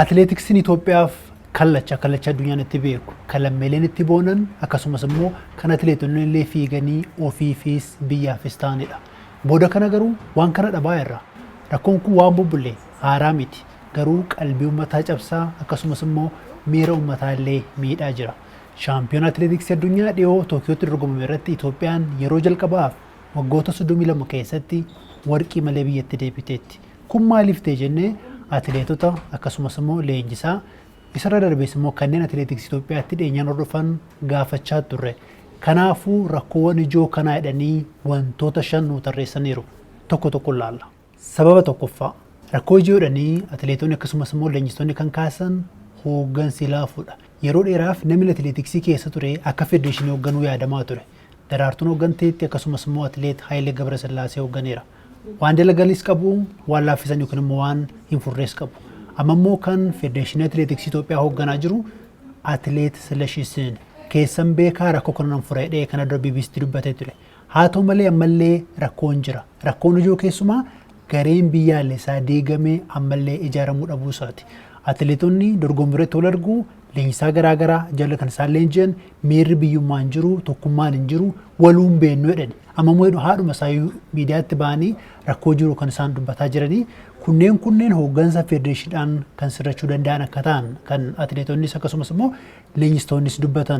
Atileetiksiin Itoophiyaaf kallacha kallacha addunyaan itti beeku, kan lammiileen itti boonan, akkasumas immoo kan atileetonni illee fiiganii ofiifis biyyaafis ta'anidha. Booda kana garuu waan kana dhabaa irra. Rakkoon kun waan bubbule haaraa miti. Garuu qalbii uummataa cabsaa, akkasumas immoo miira uummataa illee miidhaa jira. Shaampiyoona atileetiksii addunyaa dhiyoo Tookiyootti dorgomame irratti Itoophiyaan yeroo jalqabaaf waggoota 32 keessatti warqii malee biyyatti deebiteetti. Kun maaliif ta'e jennee atileetota, akkasumas immoo leenjisaa isarra darbees immoo kanneen atileetiksii Itoophiyaatti dhiyeenyaan hordofan gaafachaa turre. Kanaafuu rakkoowwan ijoo kanaa jedhanii wantoota 5 nuu tarreessaniiru. Tokko tokko ilaalla. Sababa tokkoffaa, rakkoo ijoo jedhanii atileetonni akkasumas immoo leenjistoonni kan kaasan hooggansi laafuudha. Yeroo dheeraaf namni atileetiksii keessa ture akka federeeshinii hoogganuu yaadamaa ture. Daraartuun hoogganteetti, akkasumas immoo atileet Hayilee Gabrasillaasee hoogganeera. Waan dalaganis qabu, waan laaffisan yookiin immoo waan hin furrees qabu. Amma immoo kan federeeshinii atileetiksii Itoophiyaa hoogganaa jiru atileet Silashii Sihin. Keessan beekaa, rakkoo kana nan fura jedhee kana dura BBCtti dubbatee ture. Haa ta'u malee ammallee rakkoon jira. Rakkoon ijoo keessumaa gareen biyyaalessaa diigamee ammallee ijaaramuu dhabuu isaati. Atileetonni dorgommii irratti wal argu, leenjisaa garaagaraa jala kan isaan leenji'an, miirri biyyummaa hin jiru, tokkummaan hin jiru, waluun beennu jedhani. Amma immoo haadhuma isaa miidiyaatti ba'anii rakkoo jiru kan isaan dubbataa jiranii, kunneen hooggansa federeeshiniidhaan kan sirrachuu danda'an akka ta'an kan atileetonnis akkasumas immoo leenjistoonnis dubbatan.